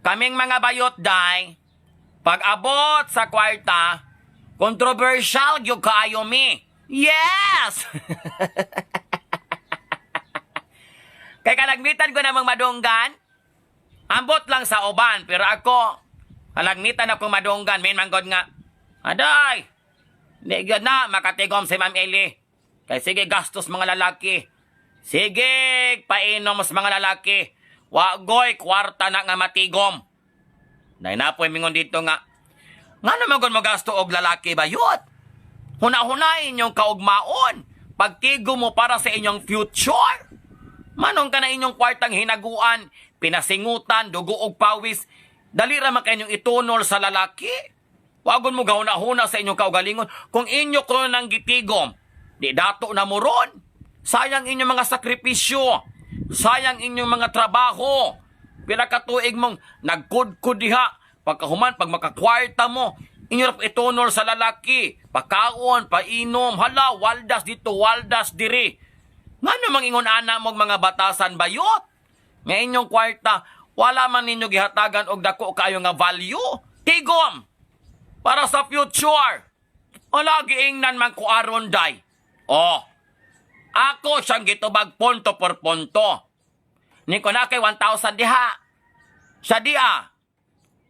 Kaming mga bayot day, pag abot sa kwarta, controversial gyud kaayo mi. Yes! Kay kalagmitan ko namang madunggan, ambot lang sa uban, pero ako, kalagmitan akong madunggan, min manggod nga, aday, di gyud na makatigom si Ma'am Eli. Kay sige gastos mga lalaki. Sige, painom sa mga lalaki. Wagoy, kwarta na nga matigom. Nay napoy mingon dito nga, nga naman kung magasto og lalaki bayot? Huna-hunain inyong kaugmaon. Pagtigo mo para sa inyong future. Manong ka na inyong kwartang hinaguan, pinasingutan, dugo og pawis, dali ra man kay inyong itunol sa lalaki. Wagon mo gahuna-huna sa inyong kaugalingon. Kung inyo ko nang gitigom, di dato na mo ron. Sayang inyong mga sakripisyo. Sayang inyong mga trabaho. Pila ka tuig mong nagkudkud diha. Pagkahuman, pag makakwarta mo, inyo ra itunol sa lalaki. Pakaon, painom, hala, waldas dito, waldas diri. Nga namang ingon ana mong mga batasan bayot? Nga inyong kwarta, wala man ninyo gihatagan og dako kaayo nga value. Tigom! Para sa future. Wala giingnan man ko aron day. Oh, ako siyang gitubag punto por punto. Ni ko na kay 1,000 diha. Siya diha.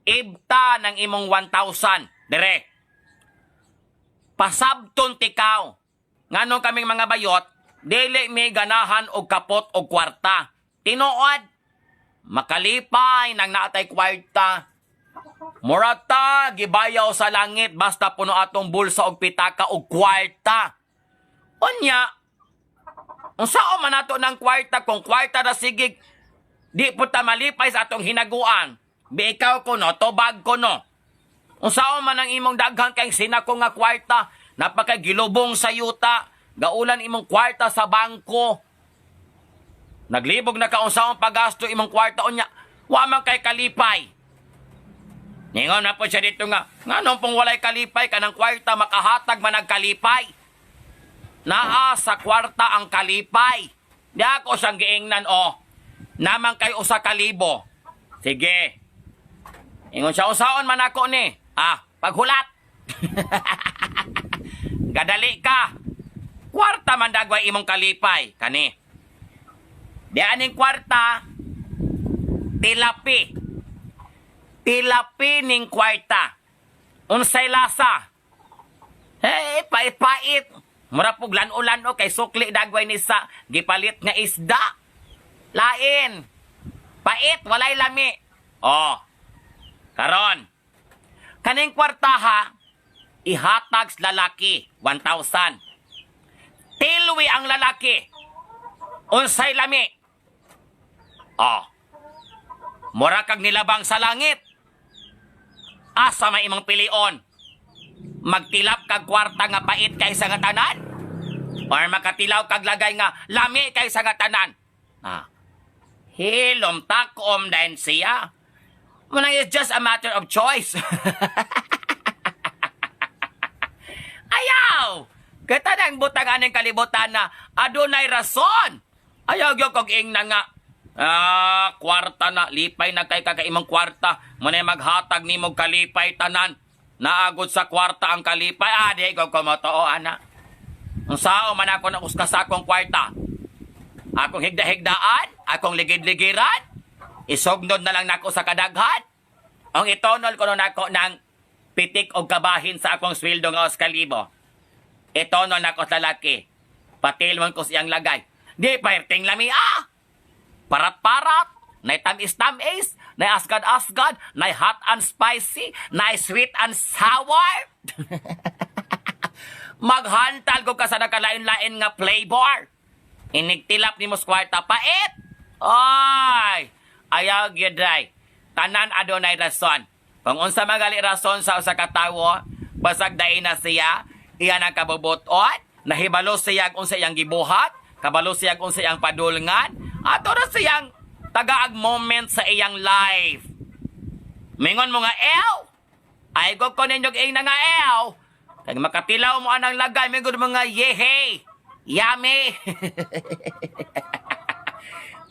Ibta ng imong 1,000. Dire. Pasabton tikaw. Nganong kaming mga bayot, dili mi ganahan og kapot og kwarta. Tinuod, makalipay nang naatay kwarta. Murata, gibayaw sa langit basta puno atong bulsa og pitaka og kwarta. Unya, unsaon man nato ng kwarta kung kwarta ra sigig di po ta malipay sa atong hinaguan. Bi ikaw ko no, tubag ko no. Unsaon man ang imong daghan kay sinako nga kwarta, napakay gilubong sa yuta, gaulan imong kwarta sa bangko. Naglibog na ka unsaon paggasto imong kwarta unya, wa man kay kalipay. Ningon na po siya dito nga, nganong pong walay kalipay kanang kwarta makahatag man ang kalipay. Naa sa kwarta ang kalipay. Di ako siyang giingnan o. Naman kay usa ka libo. Sige. Ingon siya, usaon man ako ni. Ah, paghulat. Gadali ka. Kwarta man dagway imong kalipay. Kani. Di aning kwarta, tilapi. Tilapi ning kwarta. Unsay lasa? Hey, pait-pait. Mura pug lan-o-lan-o kay sukli dagway ni sa gipalit nga isda. Lain. Pait, walay lami. Oh. Karon. Kaning kwartaha, ihatag sa lalaki, 1,000. Tilwi ang lalaki. Unsay lami? Oh. Mura kag nilabang sa langit. Asa may imong pilion? Magtilap kag kwarta nga pait kaysa nga tanan? Or makatilaw kag lagay nga lami kaysa nga tanan? Ah. Hilom takom din siya. Munang it's just a matter of choice. Ayaw! Kita nang butang aning kalibutan na adunay rason. Ayaw gyud kog ingna nga ah, kwarta na lipay na kay kakaimong kwarta. Munay maghatag nimo kalipay tanan. Naagod sa kwarta ang kalipay. Ah, di ko kumotoo ana. Unsao man ako na uska sa akong kwarta. Akong higda-higdaan, akong ligid-ligiran, isugnod na lang nako sa kadaghan. Ang itonol ko nako ng pitik og kabahin sa akong sweldo nga os kalibo. Itonol nako sa lalaki. Patilmon ko siyang lagay. Di pa lami ah! Parat-parat, nay tamis-tamis, nay asgad-asgad, nay hot and spicy, nay sweet and sour. Maghantal ko ka sa nakalain-lain nga flavor. Inigtilap ni mo kwarta pait. Ay, ayaw gyud day. Tanan adunay rason. Kung unsa magali rason sa usa ka tawo, basag dai na siya, iyan ang kabubuton, nahibalo siya unsa iyang gibuhat, kabalo siya unsa iyang padulngan, ato ra siyang tagaag moment sa iyang life. Mingon mo nga, ew! Ay, go ko ninyo ing na nga, ew! Kag makatilaw mo anang lagay, mingon mo nga, yehey! Yummy!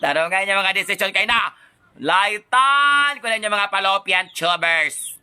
Tarungan niya mga desisyon kay na. Laitan ko na inyo, mga fallopian tubers.